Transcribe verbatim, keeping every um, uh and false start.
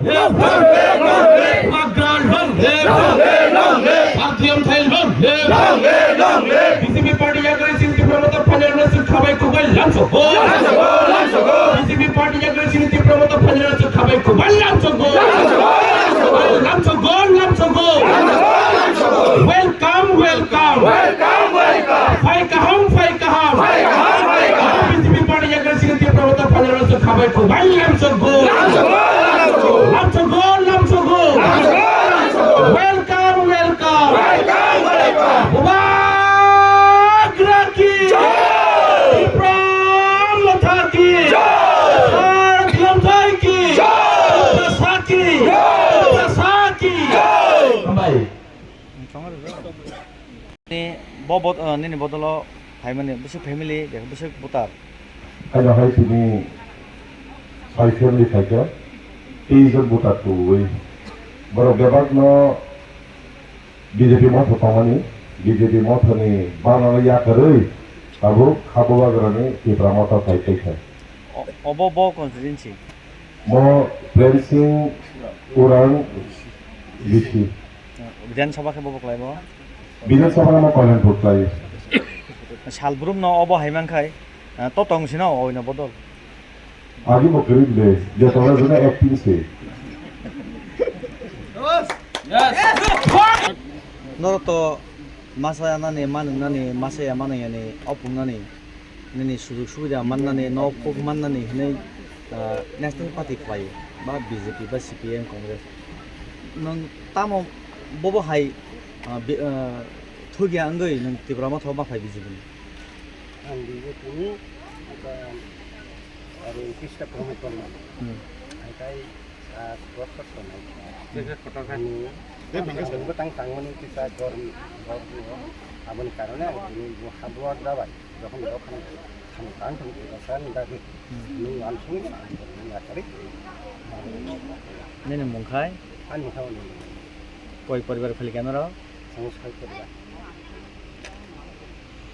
Long live! Long live! Magra long live! Long live! Long live! Party amthai long live! Long live! Long live! B J P party yakarwi chini Tipra Motha phainairokno chwng khabai khukbai lamsogo! Lamsogo! Lamsogo! B J P party yakarwi chini Tipra Motha phainairokno chwng khabai khukbai lamsogo! Lamsogo! Lamsogo! Lamsogo! Lamsogo! Welcome! Welcome! Welcome! Welcome! Phai kaham! Phai kaham! Phai kaham! Phai kaham! B J P party yakarwi chini Tipra Motha phainairokno chwng khabai khukbai lamsogo! Lamsogo! Lamsogo! Lamsogo! Lamsogo! Lamsogo! Welcome! Welcome! Welcome! Welcome! Bubagra ki! Jai! Tipra Motha ki! Jai! Sar Khilumthai ki! Jai! Tiprasa ki! Jai! Tiprasa ki! Jai! Hambai. Ni bo bot-, uh, nini bodolo phaimani bwswk family, bwswk voter. Haino hai tini soi family phaikha, tei jon voter tubuwi. Borok bebakno B J P motha tongmani, B J P mothani banano yakarwi tabuk Khabubagrani Tipra Motha phai tongkha. O-, obo bo constituency? Mo Prem Singh Urang B C. Bidhan Sabha khe bobo khlai bo? Bidhan Sabha no mo Kalyanpur khlai. Salbrum no obo hai mankhai, ah, to tong sino oino bodol. Agi bo kwrwi de, je tong jona acting se. Norok to masa nani, manung nani, masa ya manung yani, opung nani. Nini sujug subida mannani, nok kok mannani hinwi, ah, National Party khlaio, ba B J P, ba C P M, Congress. Nwng tamo bobo hai, ah, bi-, ah, thugya wngwi nwng Tipra Motha o ma phai B J P ni? Ang B J P ni, ah, aro kisa promote korma. Hmm. Hai kai Ah, kotor tonai. Kotor kha. Ani, ani bwtang tangmani kisa gor, gor, aboni karone ang tini bo habuak dabai. Jokhon jokhon kham tang thang kisa ni dagi. Hmm. Ni ansung ni yakari. Nini mung khai? Ani kha ni. Koi poribar phali keno ro? Ang sai poribar.